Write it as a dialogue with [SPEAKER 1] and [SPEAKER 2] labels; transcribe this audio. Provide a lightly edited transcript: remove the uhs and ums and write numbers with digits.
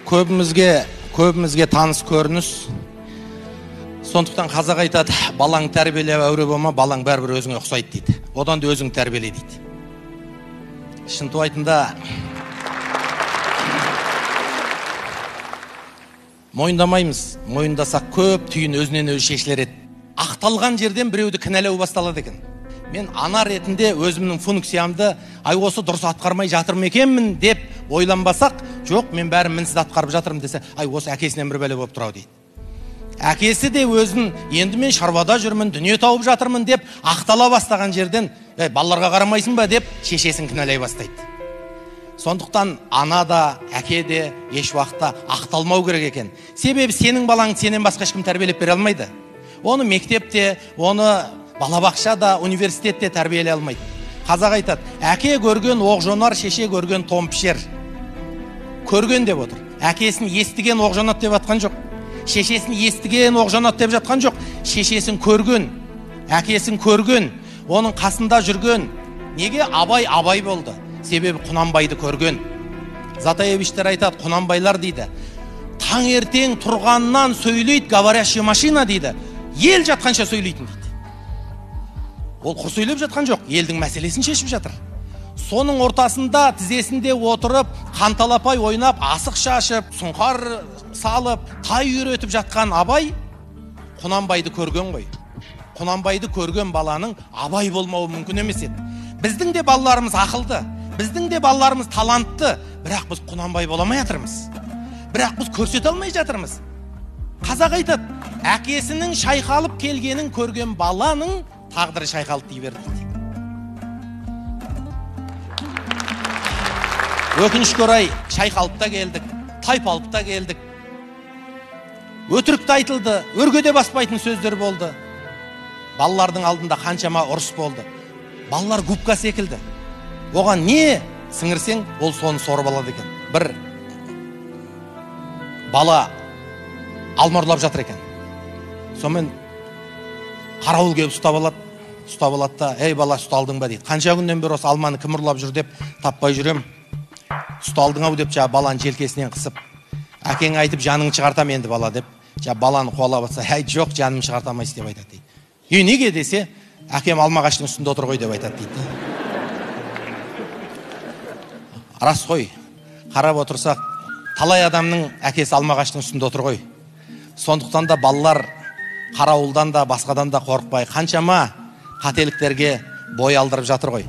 [SPEAKER 1] Көбімізге таныс көрініс. Сондықтан қазақ айтады, балаң тәрбиелеп әуре болма, балаң бәрібір өзіңе ұқсайды дейді. Одан да өзің тәрбиеле дейді. Шынтуайтында мойындамаймыз. Мойындасақ көп түйін өзінен өзі шешілер еді. Ақталған жерден біреуді кінәлау басталады екен. Мен ана ретінде өзімнің функциямды ай осы дұрыс атқармай жатыр ма екенмін деп ойланбасақ, жоқ, мен бәрін мінсіз атқарып жатырмын десе, ай осы әкесінен бір бәле болып тұр ау дейді. Әкесі де өзін енді мен шаруада жүрмін, дүние тауып жатырмын деп ақтала бастаған жерден, ей, балаларға қарамайсың ба деп шешесін кінәлай бастайды. Сондықтан ана да, әке де еш уақытта ақталмау керек екен. Себебі сенің балаңды сенен басқа ешкім тәрбиелеп бере алмайды. Оны мектепте, оны балабақша да, университетте тәрбиелей алмайды. Қазақ айтады, әке көрген оқ жонар, шеше көрген тон пішер. Көрген деп отыр. Әкесін естіген оқ жонады деп жатқан жоқ. Шешесін естіген оқ жонады деп жатқан жоқ. Шешесін көрген, әкесін көрген, оның қасында жүрген. Неге Абай Абай болды? Себебі Құнанбайды көрген. Затаевичтер айтады, Құнанбайлар дейді. Таңертең тұрғаннан сөйлейді, говорящая машина дейді. Ел жатқанша сөйлейтін дейді. Ол құр сөйлеп жатқан жоқ, елдің мәселесін шешіп жатыр. Соның ортасында тізесінде отырып, қанталапай ойнап, асық шашып, сұңқар салып, тай үйретіп жатқан Абай Құнанбайды көрген ғой. Құнанбайды көрген баланың Абай болмауы мүмкін емес еді. Біздің де балаларымыз ақылды, біздің де балаларымыз талантты, бірақ біз Құнанбай бола алмай жатырмыз. Бірақ біз көрсете алмай жатырмыз. Қазақ айтады, әкесінің шайқалып келгенін көрген баланың тағдыры шайқалды дей бер дейді. Өкінішке орай шайқалып та келдік, тайпалып та келдік. Өтірік те айтылды, өрге де баспайтын сөздер болды. Балалардың алдында қаншама ұрыс болды. Балалар губка секілді. Оған не сіңірсең, ол соны сорып алады екен. Бір бала алма ұрлап жатыр екен. Сонымен қарауыл келіп ұстап алады, ұстап алады да, ей бала, ұсталдың ба дейді. Қанша күннен бері осы алманы кім ұрлап жүр деп таппай жүрем. Ұсталдың ау деп жаңа баланы желкесінен қысып, әкең айтып жаныңды шығартам енді бала деп, жаңа баланы қуалап атса, әй жоқ, жанымды шығарта алмайсыз деп айтады дейді. Е, неге десе, әкем алма ағаштың үстінде отыр ғой деп айтады дейді. Рас қой, қарап отырсақ, талай адамның әкесі алма ағаштың үстінде отыр ғой. Сондықтан да балалар қарауылдан да, басқадан да қорықпай, қаншама қателіктерге бой алдырып жатыр ғой.